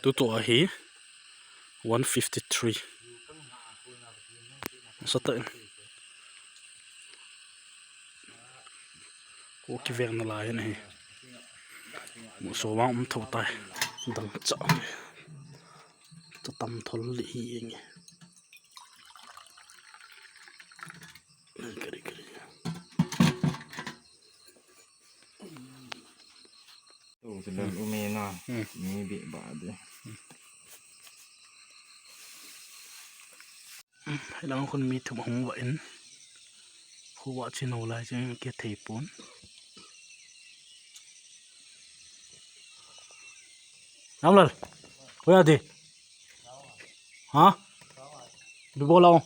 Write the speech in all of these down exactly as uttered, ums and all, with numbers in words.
Tutua hi one fifty three. Sata in. Ko kiveng na lai ahi. Muso vang um tho tai. Dang cha. Cha tam thol li hi eng. Kari kari. Tu tu lam umena. Hmm. Mi bi ba de. Hilang khun mi thum hung vah in. Khu vah chin ho lai chun kithei pon. Ramlal, koi ati? Ha? Bi bol a ong.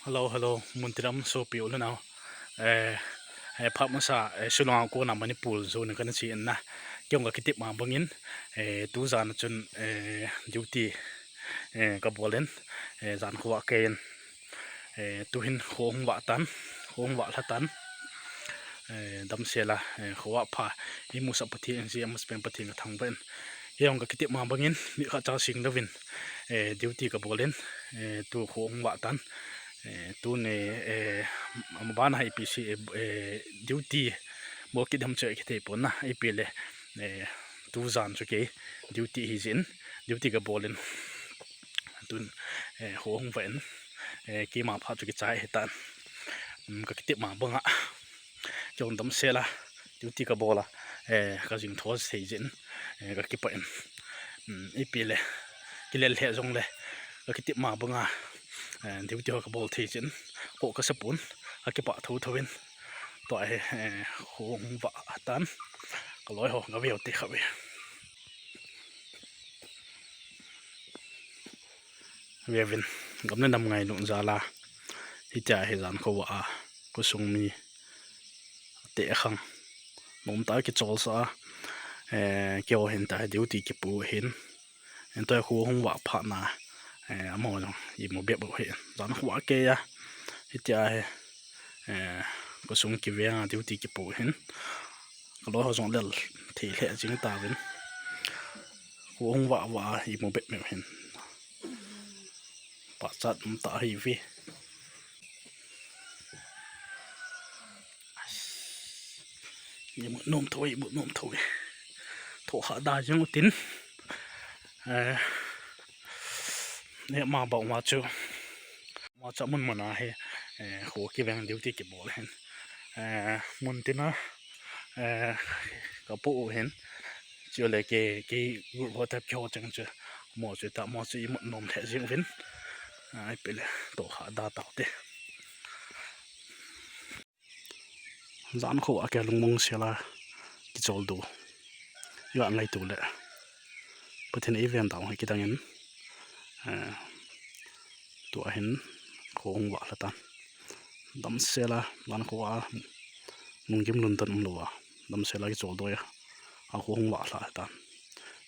Hello, hello, muntina um sopi u le nao. Eh, eh, phat masa, eh, Shillong a kona Manipur zone kana che in na. Kei jong ka kitep ma bangin, eh, tujan chun, eh, duty, eh, ka bol in, eh, jan khovah kei in, eh, tuhin kho hung vah tan, kho hung vah lha tan. Eh, damsel a, eh, khovah pha, imusah Pathen in, imusah pen Pathen ka thangvah in. Kei jong ka kitep ma bangin, mi khat cha sing louvin, eh, duty ka bol in, eh, tu kho hung vah tan. Eh, tuni, eh, amaban a ipi si, eh, eh, duty bol kit dem chu kithei pon na, ipi le, eh, tujan chu kei duty hi jin, duty ka bol in. Tun, eh, kho hung vah in, eh, keima phat chu kichai ahi tan. Um, ka kitep ma banga. Kei jong damsel a, duty ka bol a, eh, ka jing tho thei jin, eh, ka kipah in. Um, ipi le, kilel lheh jongle, ka kitep ma banga, eh, duty ho ka bol thei jin, kho ka sa pon, ka kipah tho tho in. Tua hi, eh, kho hung vah tan, ka loi ho, ka veu te kha ve. Veuvin, gam le nam ngailutna jal a, hitia hi jan khovah a, khosung mi te khang, nomtah a kicholsah a, eh, keiho hin tua hi duty kipu hin, en tua hi kho hung vah phat na, eh, amaho jong imu bep u hin, jan khovah kei a, hitia hi, eh, khosung kiveng a duty kipu hin, ka loi ho jong lel thei lheh jing tauvin. Kho hung vah vah a imu bep meu hin. Pachat um tah ahi ve. Imu nom tho, imu nom tho. Tho kha da jeng u tin. Eh, ne ma ba ma chu. Ma cha mun mun a hi, eh, kho kiveng duty kibol hin. Eh, muntina, eh, ka pu u hin. Chule kei, kei group ho tep keiho cheng chu. Mo chu ta, mo chu imu nom lheh jing uvin. Ai, ipi le, tho kha da tau te. Jan khovah a kei lungmong sel a kichol diu. Iga ngaito le. Pathen in eiven tau hi kidang in. Eh, tua hin kho hung vah lha tan. Damsel a, jan khovah a, lunggim luntan umlou a. Damsel a kichol diu a. A kho hung vah lha tan.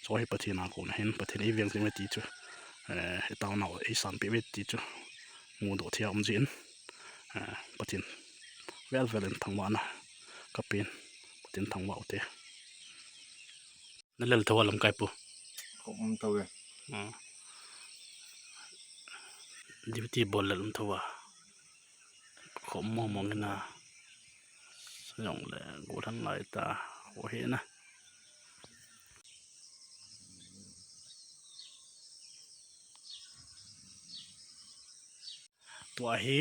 Chu hi Pathen a kona hin, Pathen in eiven jing uve ti chu. Eh, i taona u eisanpeh uve ti chu. Mudoh thei a um jin. Eh, Pathen. Vel vel in thangvahna ka pen. Pathen thangvah u te. Na lel tho a lamkai pu. Kho um tho e. Ah. Duty bol lel um tho a. Kho um mong mong in a. Jong le gollhang lai ta. Kho hi na. Tua hi,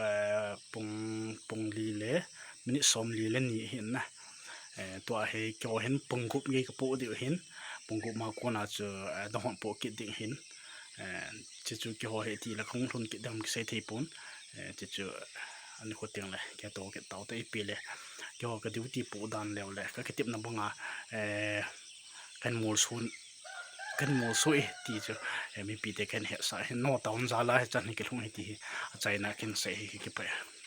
eh, pung, pung li le minute som li le ni hin na. Eh, tua hi keiho hin pung gup ngei ka po diu hin. Pung gup ma kona chu, eh, dong hon po kit ding hin. Eh, chuchu keiho hi ti le kong lhun kit ding kisei thei pon. Eh, chuchu, eh, ani kho teng le, kei to kit tau te ipi le. Keiho ka duty po dan leu le, ka kitepna banga, eh, kan molso, kan molso e ti chu, eh, mipite kan hetsah hi, no town jal a hichan hi kilhung hi ti hi, achaina kin sei hi kipah e.